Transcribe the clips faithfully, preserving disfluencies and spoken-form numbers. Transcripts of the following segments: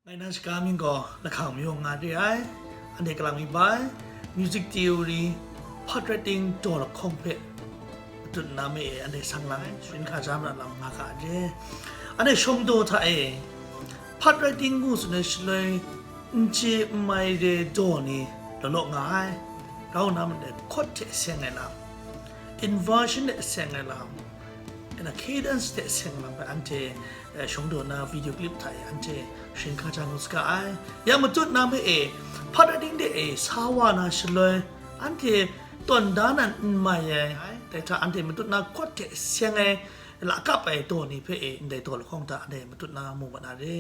Ngai nan shaga mying gaw lahkang mayu nga re ai, anhte kalang mi bai, music theory, part writing daw lahkawng hpe matut na me e, anhte sang lang ai, sharin hkaja mara lam nga ga re. Anhte shawng daw hta e, part writing ngu tsun ai shaloi, n chye n mai re daw ni law law nga ai, grau na mung de chord hte seng ai lam, inversion hte seng ai lam, na cadence hte seng lam hpe anhte eh, shawng daw na video clip hta e anhte sharin hkaja ngut saga ai. Ya matut na me e, part writing de e sa wa na shaloi, anhte tawn da nan n mai ai. Dai hta anhte matut na chord hte seng ai, lakap ai daw ni hpe e, ndai daw lahkawng hta anhte matut na mu mat na re.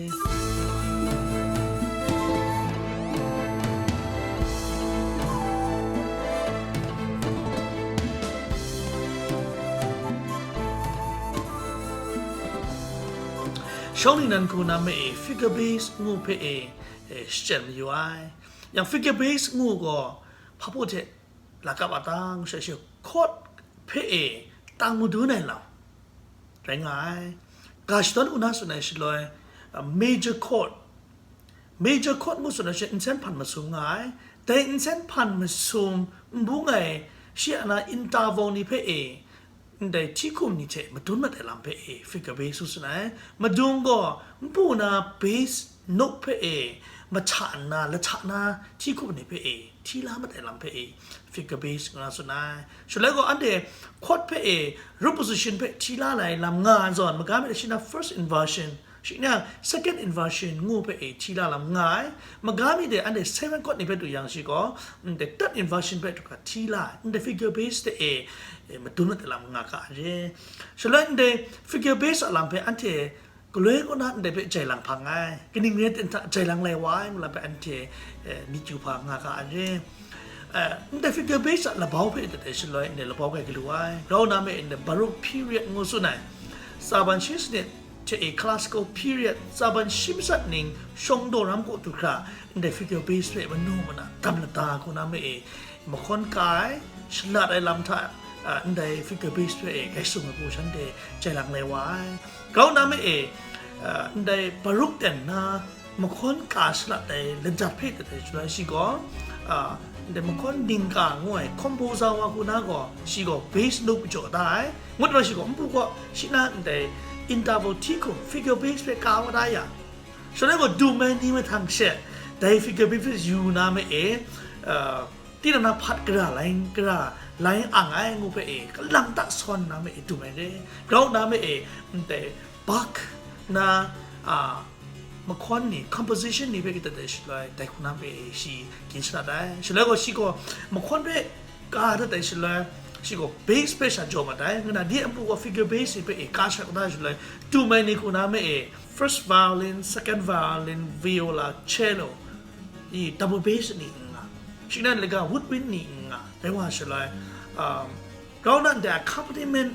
Shawng ningnan hku na me e, figure bass ngu hpe e, e, shachyen mayu ai. Yang figure bass ngu gaw, hpa hte lakap a ta ngu sha shi, chord hpe e tang madun ai lam rai nga ai. Ga shadawn u na tsun ai shaloi, a, major chord, major chord ngu tsun ai shi nsen hpan masum nga ai. Dai nsen hpan masum n bung ai shi a na interval ni hpe e, ndai hti hkum ni hte madun mat ai lam hpe e figure bass ngu tsun ai. Madung gaw npu na bass note hpe e mahta nna lahta na hti hkum ni hpe e hti la mat ai lam hpe e figure bass ngu na tsun ai. Shaloi gaw anhte chord hpe e root position hpe hti la lai lam nga ai zawn, maga mi de shi na first inversion, shi na second inversion ngu hpe e hti la lam nga ai. Maga mi de anhte seven chord ni hpe du yang shi gaw, ndai third inversion hpe du hkra hti la ai. Ndai figure bass hte e, e, madun mat ai lam nga ga ai re. Shaloi ndai figure bass a lam hpe anhte galoi kaw na ndai hpe jai lang hpang ai. Kaning rai ten hta jai lang lai wa ai ngu lam hpe anhte, eh, myit yu hpa nga ga ai re. Eh, ndai figure bass a labau hpe dat ai shaloi, ndai labau kai galu ai. Grau na me ndai Baroque period ngu tsun ai. Tsaban shi sanit hte e classical period, tsaban shi matsat ning shawng daw ram kaw du hkra, ndai figure bass hpe manu mana dam lata hku na me e, mahkawn ka ai, shalat ai lam hta, a, ndai figure bass hpe e grai sung ai hku shanhte jai lang lai wa ai. Grau na me e, a, ndai Baroque ten na mahkawn ka shalat ai lanjat hpe dat ai shaloi shi gaw, a, ndai mahkawn ning ka ngu ai composer wa hku na gaw, shi gaw bass note jaw da ai. Ngut rai shi gaw, npu gaw, shi na ndai interval hti hkum figure bass hpe ka wa da ya, shaloi gaw dum ai ni mahtang she, dai figure bass hpe yu na me e, a, tinang na hpat gara lai, gara lai ang ai ngu hpe e, kalang ta sawn na me e dum ai re. Grau na me e, ndai Bach na, a, mahkawn ni, composition ni hpe kadat ai shaloi, dai hku na hpe e shi gin shalat ai. Shaloi gaw shi gaw mahkawn hpe ka dat ai shaloi, shi gaw bass hpe sha jaw mat ai. Ngu na, di a npu gaw figure bass ni hpe e ka shalat da ai shaloi, dum ai ni hku na me e, first violin, second violin, viola, cello, i double bass ni n nga, shi nan laga woodwind ni n nga, rai wa shaloi, um, grau na ndai accompaniment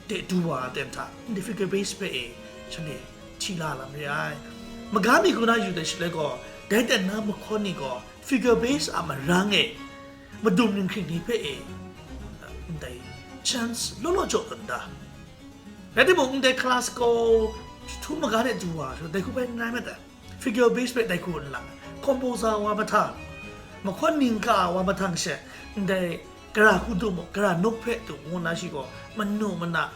de du wa ten hta, ndai figure bass hpe e shanhte hti la lam re ai. Maga mi hku na yu dat shaloi gaw, dai ten na mahkawn ni gaw figure bass a marang e madum ninghkring ni hpe e ndai chance law law jaw tawn da. Rai timung, ndai classical htum maga de du wa, dai hku bai n rai mat ai. Figure bass hpe dai hku n lang, composer wa mahtang, mahkawn ning ka wa mahtang she, ndai gara hku du mu, gara note hpe du mu nna shi gaw, manu mana,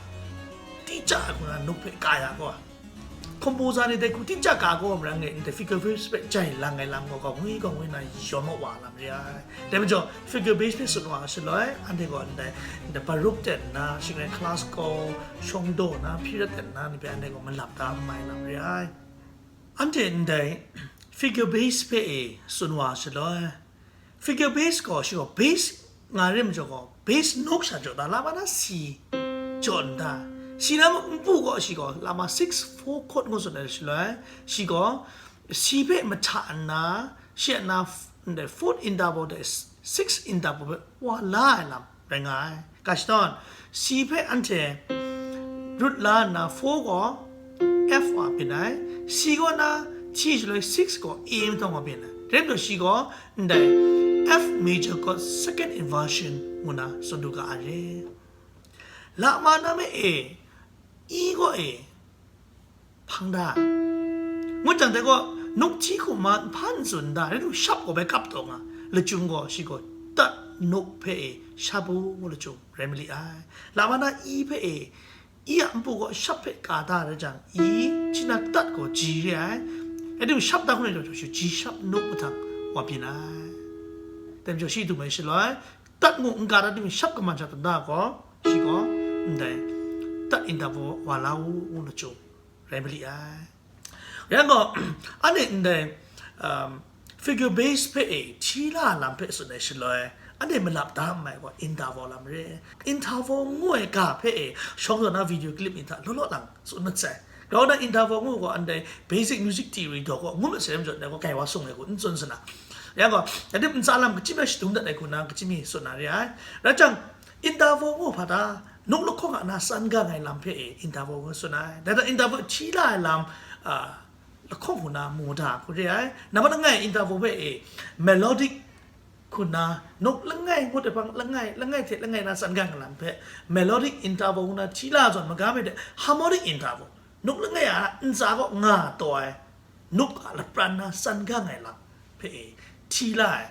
tica ai hku na note hpe ka ya gaw, composer ni dai hku tica ka gaw marang e, ndai figure bass hpe jai lang ai lam gaw, gaw ngwi gaw ngwi na yawn maw wa lam re ai. Dai majaw, figure bass hpe tsun wa shaloi, anhte gaw ndai, ndai Baroque ten na, shing rai classical, shawng daw na, period ten na, ni hpe anhte gaw malap da n mai lam re ai. Anhte ndai figure bass hpe e tsun wa shaloi, figure bass gaw shi gaw bass nga re majaw gaw, bass note sha jaw da, lama na C jaw n da. Shi na mung npu gaw shi gaw lama six four chord ngu tsun ai shaloi, shi gaw C hpe mahta nna, shi a na f-, ndai fourth interval de s-, sixth interval hpe wa la ai lam rai nga ai. Ga shadawn, C hpe anhte root la nna four gaw F wa byin ai, C gaw na hti shaloi six gaw A mahtang wa byin ai. Rai nna shi gaw ndai F major chord second inversion ngu na tsun du ga ai re. Lama na me e, E gaw e, hpang da. Ngut jang dai gaw, Nuk hti hkum ma nhpa n tsun da, rai lu shap gaw bai kap taw nga, lachyum gaw shi gaw tat nuk hpe e shap u ngu lachyum rai mali ai. Lama na i hpe e, i a npu gaw shap hpe ka da rai jang, i, shi na tat gaw ji re ai. Rai lu shap da hkrum na jaw shi ji shap nuk mahtang wa byin ai. Dai majaw shi dum ai shaloi, tat ngu n ka da dum shap kaman sha tun da gaw, shi gaw, ndai, tat nta wa la u ngu lachyum rai mali ai. Yang gaw, anhte ndai, um, figure bass hpe e hti la lam hpe tsun ai shaloi, anhte malap da n mai gaw, interval lam re. Interval ngu ai ga hpe e shawng zawn na video clip ni hta law law lang tsun mat sai. Grau na interval ngu gaw, anhte basic music theory daw gaw, ngu mat sai lam jaw, ndai gaw, gaiwa sung ai gaw, n tsun sana. Yang gaw, adim ntsa lam kachyim ai shadum dat ai hku na, kachyim mi tsun na re ai. Rai jang, interval ngu hpa ta, nuk lahkawng a na san gang ai lam hpe e interval ngu tsun ai. Dai hta interval hti la ai lam, a, lahkawng hku na mu da hku re ai. Nambat langai interval hpe e melodic hku na, nuk langai ngut ai hpang, langai, langai hte langai na san gang ai lam hpe melodic interval ngu na hti la zawn, magam e de harmonic interval, nuk langai a ntsa gaw nga taw ai, nuk a lapran na san gang ai lam hpe e hti la ai.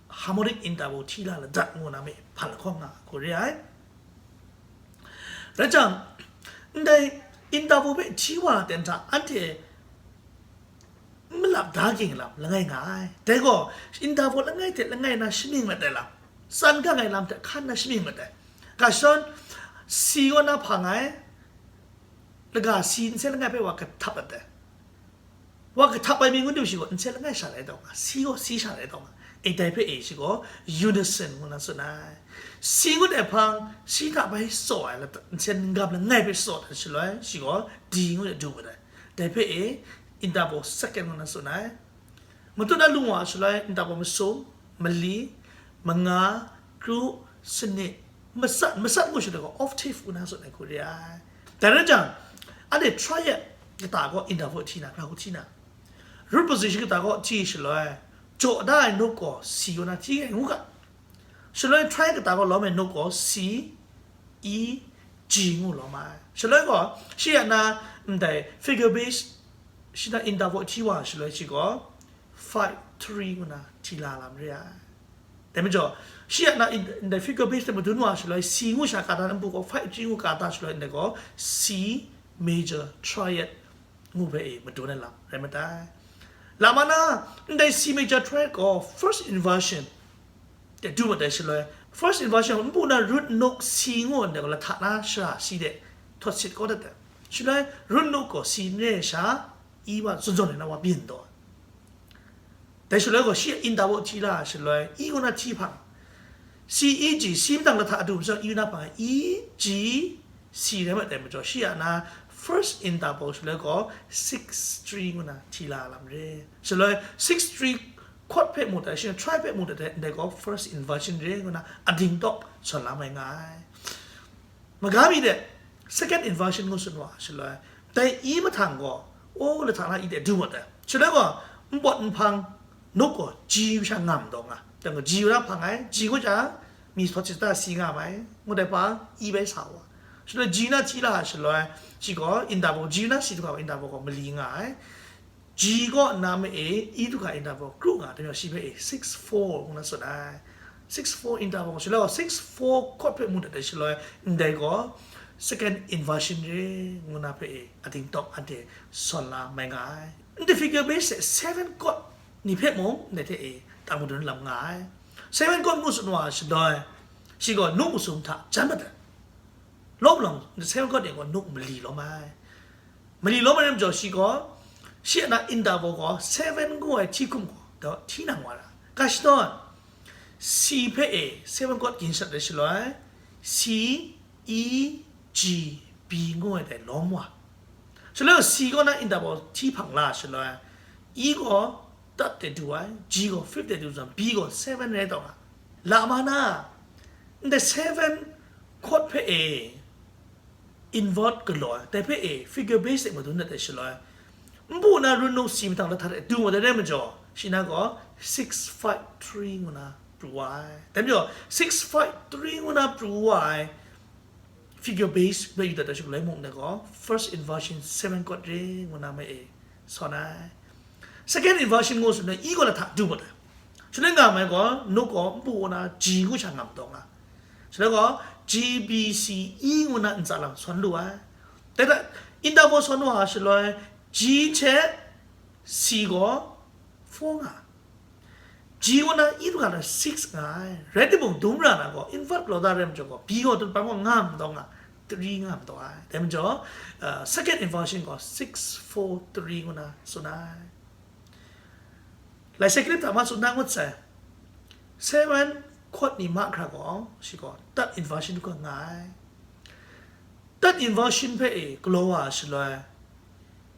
Harmonic interval hti la ladat ngu na mi hpan lahkawng nga hku re ai. Rai jang, ndai interval hpe hti wa na ten hta anhte n malap da ging lam langai nga ai. Dai gaw, interval langai hte langai na shamying mat ai lam, san gang ai lam hte hkan na shamying mat ai. Ga shadawn, si gaw na hpang ai, laga si nsen langai hpe wa kahtap mat ai. Wa kahtap ai mi ngu du shi gaw, nsen langai sha lai taw nga, si gaw si sha lai taw nga. E dai hpe e shi gaw, unison ngu na tsun ai. Si ngut ai hpang, si hta bai tsaw ai, nsen gam langai hpe tsaw ai shaloi, shi gaw, di ngu de du mat ai. Dai hpe e, interval second ngu na tsun ai. Matut na lung wa shaloi, interval masum, mali, manga, kru, sanit, masat, masat ngu shaloi gaw, octave ngu na tsun ai hku re ai. Dai rai jang, anhte triad kata gaw interval hti na, hkra hku hti na. Root position kata gaw hti shaloi, jaw da ai nuk gaw si gaw na hti ai ngu ga. Shaloi triad kata gaw lawm ai nuk gaw si, i, ji ngu lawm ai. Shaloi gaw, shi a na, ndai, figure bass, shi na interval hti wa shaloi shi gaw, five three ngu na hti la lam re ai. Dai majaw, shi a na in, ndai figure bass hte madun wa shaloi, si ngu sha ka ta npu gaw, five three ngu ka ta shaloi, ndai gaw, C major triad ngu hpe e madun ai lam rai mat ai. Lama na, ndai C major triad gaw first inversion de du mat ai shaloi, first inversion npu na root nuk si ngu ndai gaw lahta na shara si de htawt sit kau dat ai. Shaloi, root nuk gaw si n re ai sha, i wa zawn zawn ai na wa byin taw ai. Dai shaloi gaw shi a interval hti la ai shaloi, i ngu na hti hpang, C, E, G, C matang lahta a du majaw, i ngu na hpang, E, G, C rai mat ai majaw, shi a na first interval shaloi gaw six three ngu na hti la lam re. Shaloi six three chord hpe mu dat, shi na triad hpe mu dat ai, ndai gaw first inversion re ngu na ading tawk sawn la mai nga ai. Maga mi de, second inversion ngu tsun wa shaloi, dai i mahtang gaw, o lahta na i de du mat ai. Shaloi gaw, npawt nhpang, nuk gaw, ji sha ngam taw nga. Dai gaw, ji na hpang ai, ji ngu jang, mi htawt sit ta si nga mai, ngu dai hpang, i bai sa wa. Shaloi ji na hti la shaloi, shi gaw, interval, ji na si du hkra gaw, interval gaw mali nga ai. G kaw nna ma e, E du hkra interval kru nga, dai majaw shi hpe e six four ngu na tsun ai. Six four interval shaloi gaw six four chord hpe mu dat ai shaloi, ndai gaw second inversion re ngu na hpe e, ating tawk anhte sawn la mai nga ai. Ndai figure bass hte seven chord ni hpe mung, ndai hte e, tam madun lam nga ai. Seven chord ngu tsun wa shaloi, shi gaw nu masum hta jan mat ai. Lawp lang, seven chord ni gaw nu mali lawm ai. Mali lawm ai rai majaw shi gaw, shi a na interval gaw seven ngu ai hti hkum gaw, daw hti nang wa ra. Ga shadawn, C hpe e, seven chord gin shat ai shaloi, C, E, G, B ngu ai dai lawm wa. Shaloi C kaw na interval hti hpang la shaloi, E gaw tat de du ai, G gaw fifth de du zawn, B gaw seven rai taw nga. Lama na, ndai seven chord hpe e, invert galaw ai, dai hpe e figure bass de madun dat ai shaloi, npu na run nu si mahtang lahta de du wa dai rai majaw, shi na gaw six five three ngu na pru wa ai. Dai majaw, six five three ngu na pru wa ai figure bass rai yu dat ai shaloi mung dai gaw, first inversion seven chord re ngu na mai e sawn ai. Second inversion ngu suna i gaw la hta du mat ai. Shaloi nga mai gaw, nuk gaw npu na G ngu sha ngam taw nga. Shaloi gaw, G B C E ngu na ntsa lam sawn lu ai. Dai hta, interval sawn wa shaloi, G hte C gaw four nga. G ngu na i du ga na six nga ai. Rai timung, dum ra na gaw, invert law da rai majaw gaw, B gaw tut pan gaw ngam taw nga, three ngam taw ai. Dai majaw, uh, second inversion gaw six four three ngu na tsun ai. Lai sai kalip hta ma tsun na ngut sai. Seven chord ni mahkra gaw, shi gaw, third inversion gaw nga ai. Third inversion hpe e galaw wa shaloi,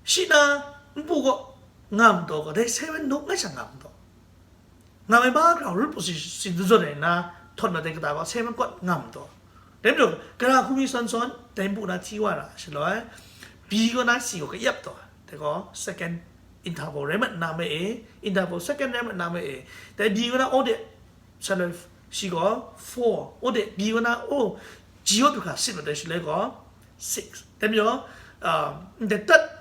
shi na npu gaw ngam taw gaw, dai seven nuk ngai sha ngam taw. Ngam ai mahkra root position dun zawn ai na, htawn na dai kata gaw seven chord ngam taw. Dai majaw, gara hkumi sawn sawn, dai npu na hti wa ra shaloi, B gaw na C gaw kayap taw. Dai gaw second interval rai mat na me e, interval second rai mat na me e. Dai B gaw na o de, shaloi shi gaw four, o de B gaw na o, G gaw du hkra sit mat dai shaloi gaw six. Dai majaw, um, the third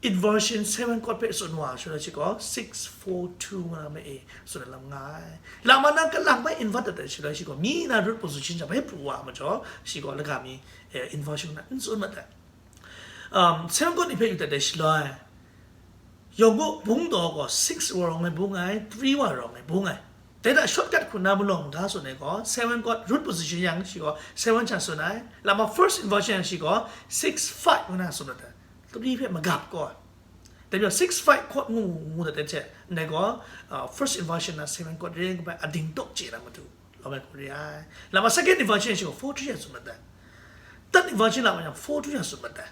inversion seven chord hpe tsun wa shaloi shi gaw six four two nga me e, tsun ai lam nga ai. Lama na kalang bai invert dat ai shaloi shi gaw, mi na root position sha bai pru wa majaw, shi gaw laga mi, eh, inversion na n tsun mat ai. Um, seven chord ni hpe yu dat ai shaloi, yawng gaw bung taw gaw six wa rawng ai bung ai, three wa rawng ai bung ai. Dai hta shortcut hku na malawng ga tsun ai gaw, seven chord root position yang shi gaw seven sha tsun ai. Lama first inversion yang shi gaw six five ngu na tsun dat ai. Three hpe magap gaw. Dai majaw six five chord ngu ngu dat ai hte, ndai gaw, uh, first inversion na seven chord re, kabai ading tawk chye na matu. Lawm ai hku re ai. Lama second inversion yang shi gaw four three ya tsun mat ai. Third inversion lama yang four two ya tsun mat ai.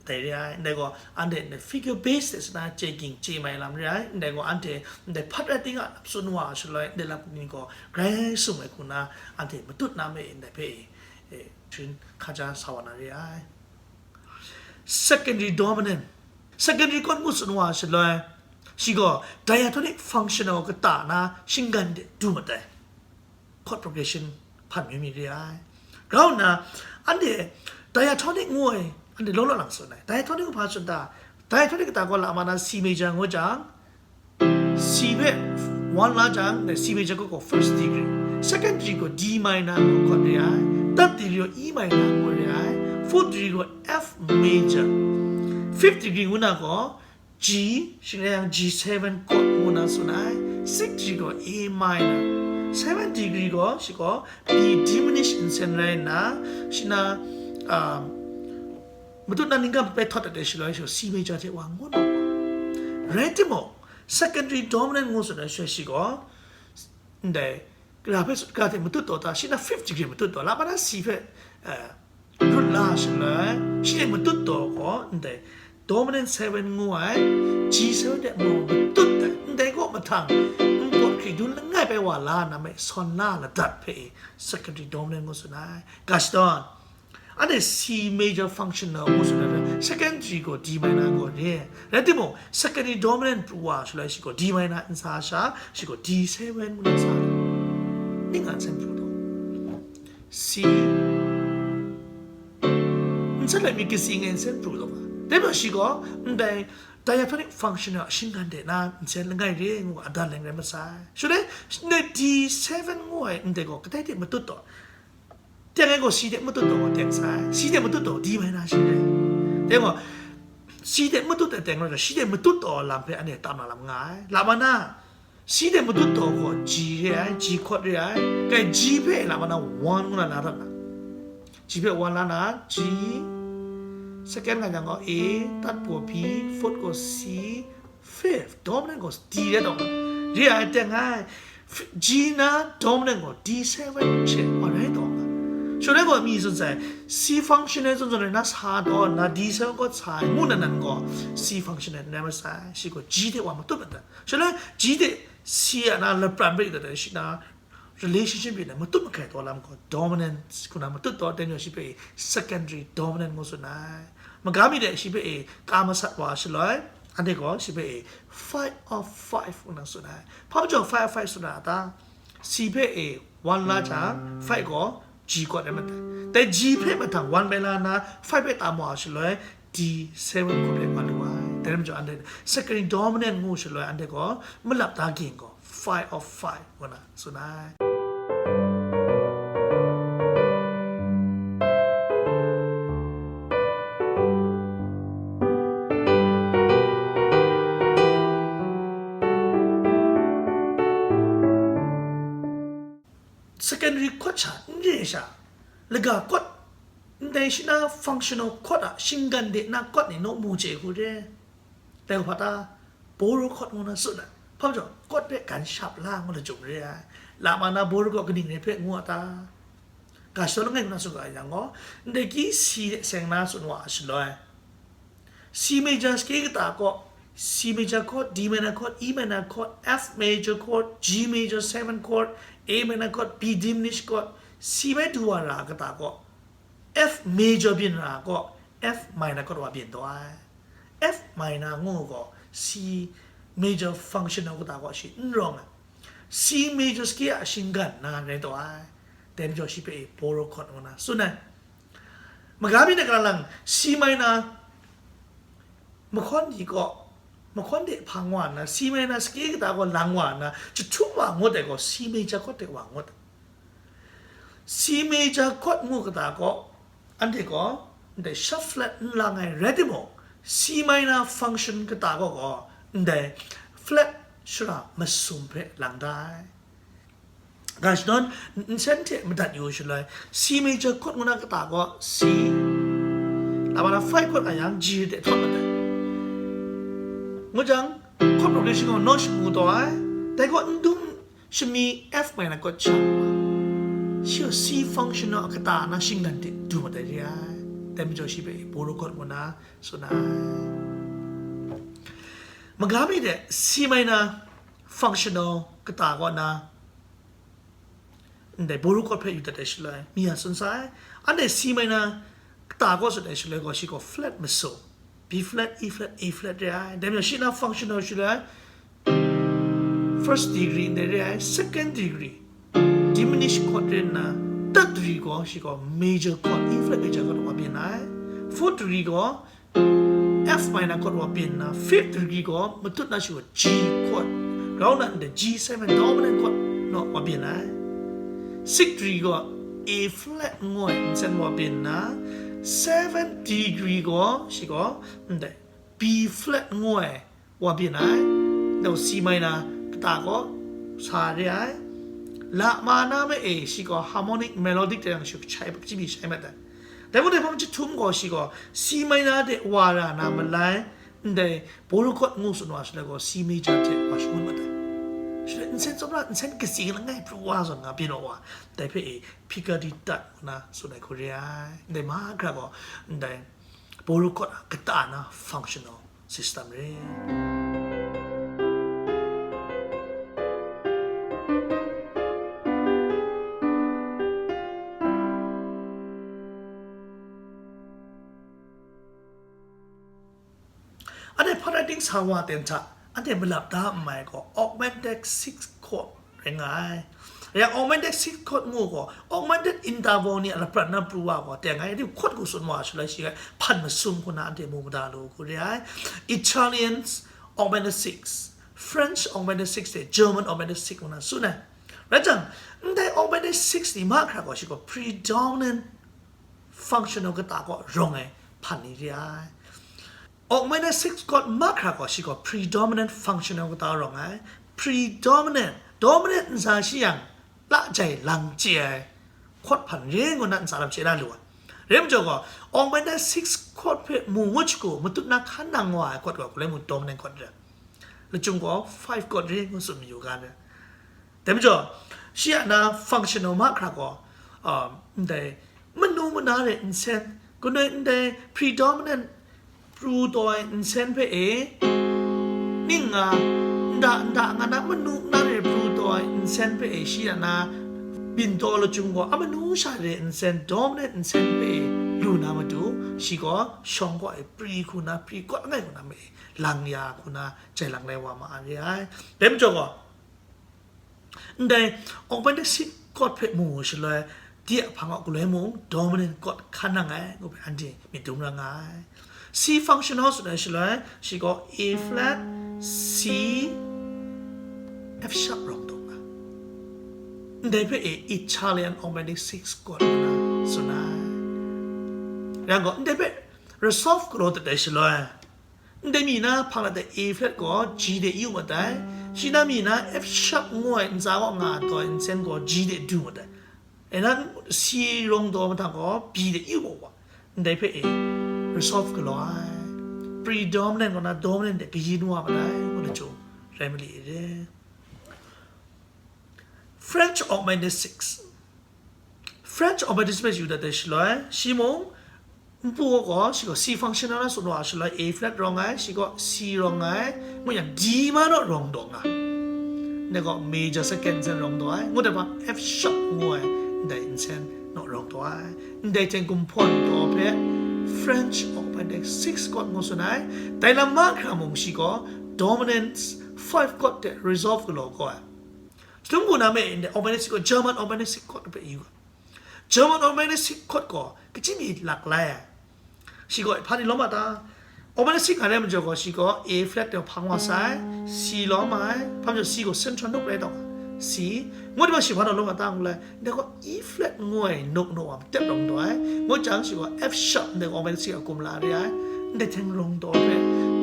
Dai re ai, ndai gaw, anhte ndai figure basis na chye ging chye mai lam re ai, ndai gaw, anhte ndai hpat rai ting a tsun wa shaloi, ndai lam ni gaw, grai sum ai hku na, anhte matut na me ndai hpe, eh, trin hkaja sa wa na re ai. Secondary dominant. Secondary chord ngu tsun wa shaloi, shi gaw diatonic functional kata na shinggan de du mat ai. Chord progression hpan mi mi re ai. Grau nna, anhte diatonic ngu ai, anhte law law lang tsun ai. Diatonic hpa tsun ta, diatonic kata gaw lama na C major ngu jang, C hpe one la jang, dai C major gaw, gaw first degree, second degree gaw D minor ngu chord re ai, third degree gaw E minor ngu re ai, fourth degree gaw F major, fifth degree ngu na gaw G, shing rai yang G seven chord ngu na tsun ai, sixth degree gaw A minor, seventh degree gaw shi gaw B diminished nsen rai nna, shi na, um, matut na ningkam hpe thawt dat ai shaloi shi gaw C major hte wa ngu na wa. Rai timung, secondary dominant ngu tsun ai shaloi shi gaw, ndai, Gara hpe sut, gara hte matut taw ta, shi na fifth degree matut taw, lama na C hpe, eh, root la shaloi, shi hte matut taw gaw, ndai dominant seven ngu ai, G seven hte mung matut ai, ndai gaw mahtang, npawt hkri dun langai bai wa la na me, sawn la ladat hpe e, secondary dominant ngu tsun ai. Gaston, Anhte C major functional ngu tsun ai hpe, second degree gaw D minor gaw re. Rai timung, secondary dominant pru wa shaloi shi gaw D minor n sa sha, shi gaw D seven ngu na sa. Ning a nsen pru taw. C. Nsen lai mi kasi ngai nsen pru taw ma. Dai majaw shi gaw, ndai diatonic functional a shinggan de na nsen langai re ngu a dan leng rai masai. Shaloi, ndai D seven ngu ai ndai gaw, kadai de matut taw. Teng ai gaw C de matut taw teng sai, C de matut taw D minor shi re. Teng gaw, C de matut ai teng rai, C de matut taw lam hpe anhte tam na lam nga ai. Lama na, C de matut taw gaw G re ai, G chord re ai. Kai G hpe lama na one ngu na la dat na. G hpe one la na, G, second nga yang gaw A, third gaw B, fourth gaw C, fifth, dominant gaw D rai taw nga. Re ai teng ai. F-, G na dominant gaw D seven hte wa rai taw nga. Shaloi gaw mi tsun sai, C functional tsun tsun ai na sa taw, na D seven gaw sa ai, ngu na nan gaw C functional n rai masai, shi gaw G hte wa matut mat ai. Shaloi G hte C a na lapran bai dat ai shi na, relationship yin ai matut mahkai taw lam gaw dominant hku na matut taw, dai majaw shi hpe secondary dominant ngu tsun ai. Maga mi de shi hpe e ka masat wa shaloi, anhte gaw shi hpe e five of five ngu na tsun ai. Hpa majaw five of five tsun ai a ta? C hpe e one la jang, five gaw G chord rai mat ai. Dai G hpe mahtang one bai la na, five hpe tam wa shaloi, D seven chord rai wa lu ai. Dai lam jaw anhte second dominant ngu shaloi anhte gaw malap da ging gaw five of five ngu na tsun ai. Secondary chord sha n re sha, laga chord, ndai shi na functional chord a shinggan de na chord ni naw mu chye hku re. Dai hpa ta, borrowed chord ngu na tsun ai. Hpa majaw, chord hpe gan shap la ngu na jum re ai. Lama na borrowed chord kaning re hpe ngu a ta? Ga shadaw langai ngu na tsun ga yang gaw, ndai ki C de seng na tsun wa ai shaloi, C major scale kata gaw, C major chord, D minor chord, E minor chord, F major chord, G major seven chord, A minor chord, B diminished chord, C bai du wa ra kata gaw, F major byin ra gaw, F minor chord wa byin taw ai. F minor ngu gaw, C major functional kata gaw shi n rawng ai. C major scale a shinggan na rai taw ai. Dai majaw shi hpe borrowed chord ngu na tsun ai. Maga mi na kalang lang, C minor mahkawn ni kaw, mahkawn de hpang wa nna, C minor scale kata gaw lang wa nna, jahtum wa ngut ai gaw, C major chord de wa ngut. C major chord ngu kata gaw, anhte gaw, ndai sharp flat n lang ai rai timung, C minor function kata gaw gaw, ndai flat shara masum hpe lang da ai. Ga shadawn, n-, nsen hte madat yu shaloi, C major chord ngu na kata gaw C, lama na five chord a yang G de htawt mat ai. Ngu jang, chord progression gaw naw shamu taw ai. Dai gaw n dum shami F minor chord sha, shi gaw C functional a kata na shinggan de du mat ai re ai. Dai majaw shi hpe borrowed chord ngu na tsun ai. Maga mi de C minor functional kata kaw na, ndai borrowed chord hpe yu dat ai shaloi, mi a tsun sa ai. Anhte C minor kata kaw tsun ai shaloi gaw, shi gaw flat masum, B flat, E flat, A flat re ai. Dai majaw shi na functional shaloi, first degree ndai re ai, second degree diminished chord re nna, third degree gaw shi gaw major chord, E flat major chord wa byin ai. Fourth degree gaw F minor chord wa byin nna, fifth degree gaw matut na shi gaw G chord, grau na ndai G seven dominant chord naw wa byin ai. Sixth degree gaw A flat ngu ai nsen wa byin nna, seventh degree gaw shi gaw ndai B flat ngu ai wa byin ai. Dau C minor kata gaw sa re ai. La ma na ma e shi gaw harmonic melodic de yang shi hkachai hpe kaji mi shai mat ai. Dai mung dai hpang jahtum gaw shi gaw C minor de wa ra na malai, ndai borrowed chord ngu tsun wa shaloi gaw C major hte wa shangun mat ai. Shaloi nsen tsawmra, nsen kasi langai pru wa zawn nga byin wa, dai hpe e piccadilly dat ngu na tsun ai hku re ai. Ndai mahkra gaw ndai borrowed chord a kata na functional system re. Anhte hpa rai ting sa wa ten hta, anhte malap da n mai gaw, augmented sixth chord rai nga ai. Rai yang, augmented sixth chord ngu gaw, augmented interval ni a laprat na pru wa gaw, teng ai, di chord hku tsun wa shaloi shi rai, hpan masum hku na anhte mu mada lu hku re ai. Italians augmented sixth, French augmented sixth, German augmented sixth ngu na tsun ai. Rai jang, ndai augmented sixth ni mahkra gaw shi gaw predominant functional kata kaw rawng ai hpan ni re ai. Augmented sixth chord mahkra gaw shi gaw predominant functional kata rawng ai. Predominant, dominant n sa shi yang, la jai lang chye ai chord hpan re ngu na n sa lam chye na lu ai. Re majaw gaw, augmented sixth chord hpe mu ngut shagu, matut na hkan nang wa ai chord gaw, galoi mung dominant chord re. Lachyum gaw five chord re ngu tsun mayu ga re. Dai majaw, shi a na functional mahkra gaw, um, ndai manu mana re nsen, kunoi ndai predominant pru taw ai nsen hpe e, ning nga, nda nda nga na manu mana re pru taw ai nsen hpe e, shi a na byin taw lachyum gaw, a manu sha re nsen, dominant nsen hpe e lu na matu, shi gaw shawng gaw e pri hku na, pri kawt langai hku na ma e, lang ya hku na, jai lang lai wa ma ai re ai. Dai majaw gaw, ndai augmented sixth chord hpe mu shaloi, di a hpang a galoi mung dominant chord hkan nang ai, ngu hpe anhte myit dum ra nga ai. C functional tsun ai shaloi, shi gaw A flat, C, F sharp rawng daw nga. Ndai hpe e Italian augmented sixth chord nna tsun ai. Yang gaw, ndai hpe resolve galaw dat ai shaloi, ndai mi na hpang dat ai A flat gaw G de yu mat ai, shi na mi na F sharp ngu ai ntsa kaw nga ai nsen gaw G de du mat ai. Ena C rawng daw mahtang gaw B de yu mat wa, ndai hpe e resolve galaw ai. Predominant kaw na dominant de kayin wa mat ai, ngu na chyu rai mali re. French augmented sixth. French augmented sixth yu dat ai shaloi, shi mung, npu gaw, shi gaw C functional na tsun wa shaloi, A flat rawng ai, shi gaw C rawng ai, ngu yang D minor rawng daw nga. Ndai gaw major second nsen rawng daw ai, ngu dat hpa F sharp ngu ai, ndai nsen naw rawng daw ai. Ndai teng gumhpawn daw hpe French augmented sixth chord ngu tsun ai, dai lam mahkra mung shi gaw dominant five chord de resolve galaw gaw ai. Chyahtum hku na me ndai augmented sixth chord, German augmented sixth chord hpe yu ga. German augmented sixth chord gaw kachyi mi lak lai ai. Shi gaw hpa ni lawm a ta? Augmented sixth nga re majaw gaw, shi gaw A flat de hpang wa sai, C lawm ai, hpa majaw C gaw central note rai taw, C, ngu de ma shi hpa naw lawm a ta ngu lai, ndai gaw E flat ngu ai note naw wa matep rawng daw ai, ngu jang shi gaw F sharp ndai gaw augmented sixth a kum la re ai, ndai teng rawng daw hpe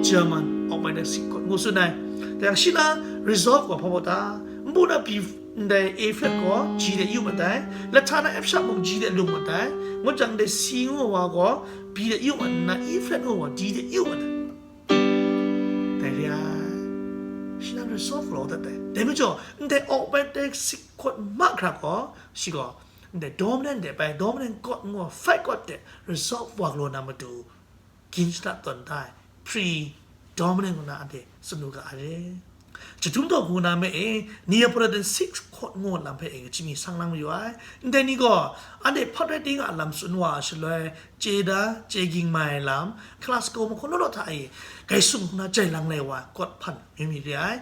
German augmented sixth chord ngu tsun ai. Dai yang shi na resolve gaw hpa baw ta? Npu na B, ndai A flat gaw G de yu mat ai, lahta na F sharp mung G de lung mat ai, ngu jang ndai C ngu wa gaw B de yu mat nna, E flat ngu wa D de yu mat ai. Dai re ai. Shi na resolve galaw dat ai. Dai majaw, ndai augmented sixth chord mahkra gaw, shi gaw, ndai dominant de bai, dominant chord ngu wa five chord de resolve wa galaw na matu, gin shada tawn da ai, predominant ngu na anhte tsun lu ga ai re. Chyahtum daw hku na me e, Neapolitan sixth chord ngu lam hpe e kachyi mi sang lang mayu ai. Ndai ni gaw, anhte hpat rai ting a lam tsun wa ai shaloi, chye da, chye ging mai ai lam, classical mahkaw naw naw hta e, grai sung hku na jai lang lai wa ai chord hpan mi mi re ai.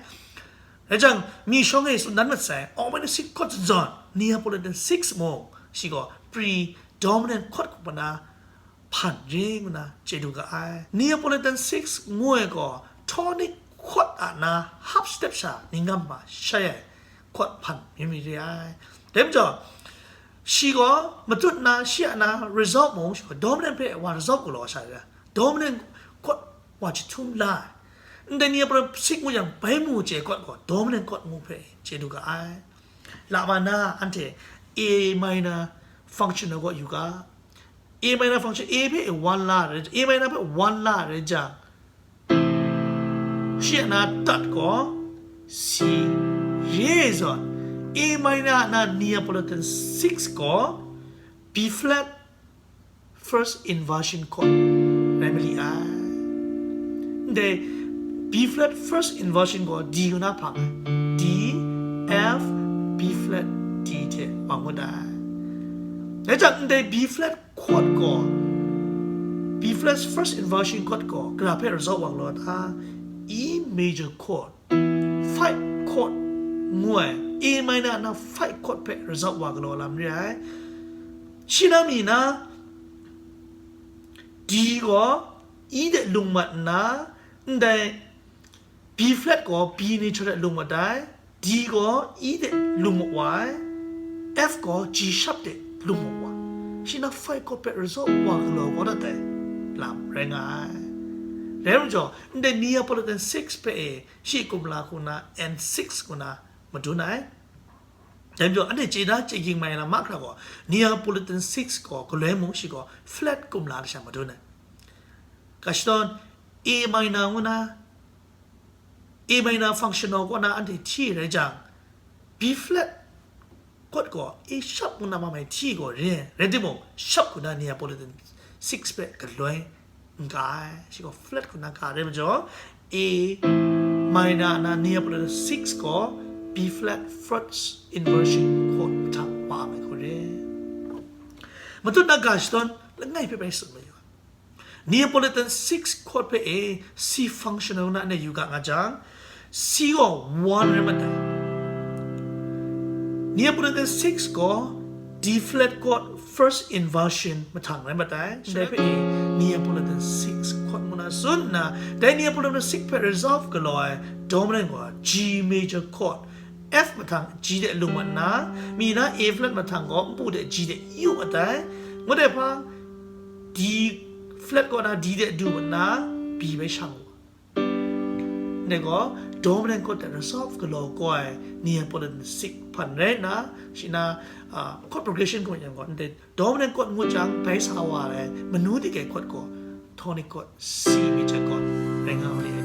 Rai jang, mi shawng e tsun dan mat sai, augmented sixth chord zawn, Neapolitan sixth mung, shi gaw predominant chord hku na, hpan re ngu na chye du ga ai. Neapolitan sixth ngu ai gaw tonic chord a na half step sha ni ngam ma shai ai chord hpan mi mi re ai. Dai majaw, shi gaw matut na, shi a na resolve mung, shi gaw dominant hpe wa resolve galaw sha re ai. Dominant chord wa chyahtum la ai. Ndai Neapolitan sixth ngu yang bai mu chye chord gaw dominant chord ngu hpe chye du ga ai. La ma na, anhte A minor functional gaw yu ga. A minor function, A hpe one la re, A minor hpe one la re jang, shi a na tat gaw C re zawn, A minor a na Neapolitan sixth gaw B flat first inversion chord rai mali ai. Ndai B flat first inversion gaw D ngu na hpang ai. D, F, B flat, D hte wa ngut ai. Dai jang ndai B flat chord gaw, B flat first inversion chord gaw, gara hpe resolve wa galaw ta? E major chord, five chord ngu ai, A minor na five chord hpe resolve wa galaw lam re ai. Shi na mi na, D gaw E de lung mat nna, ndai B flat gaw B nature de lung mat ai, D gaw E de lung mat wa ai, F gaw G sharp de lung mat wa ai. Shi na five chord hpe resolve wa galaw kau dat ai lam rai nga ai. Rai majaw, ndai Neapolitan sixth hpe e shi kumla hku na N six ngu na madun ai. Dai majaw, anhte chye da chye ging mai ai lam mahkra gaw, Neapolitan sixth gaw galoi mung shi gaw flat kumla lasha madun ai. Ga shadawn, A minor ngu na, A minor functional kaw na anhte hti rai jang, B flat chord gaw A sharp ngu na mamai hti gaw re, rai timung, sharp hku na Neapolitan sixth hpe galoi n ga ai, shi gaw flat hku na ga ai rai majaw, A minor na Neapolitan sixth gaw B flat first inversion chord hta wa ai hku re. Matut na ga shadawn langai hpe bai tsun mayu ai. Neapolitan sixth chord hpe e C functional na ne yu ga nga jang, C gaw one rai mat ai. Neapolitan sixth gaw D flat chord first inversion mahtang rai matai. Dai hpe Neapolitan six chord ngu na tsun nna, dai Neapolitan six hpe resolve galaw ai dominant gaw G major chord, F mahtang G de lung mat nna, mi na A flat mahtang gaw npu de G de yu mat ai. Ngut ai hpang, D flat kaw na D de du mat nna, B bai shang u. Ndai gaw dominant chord de resolve galaw kau ai Neapolitan six hpan rai nna, shi na, ah, chord progression gaw yang gaw, ndai dominant chord ngut jang, bai sa wa ai manu di kai chord gaw tonic chord, C major chord rai nga ma ni.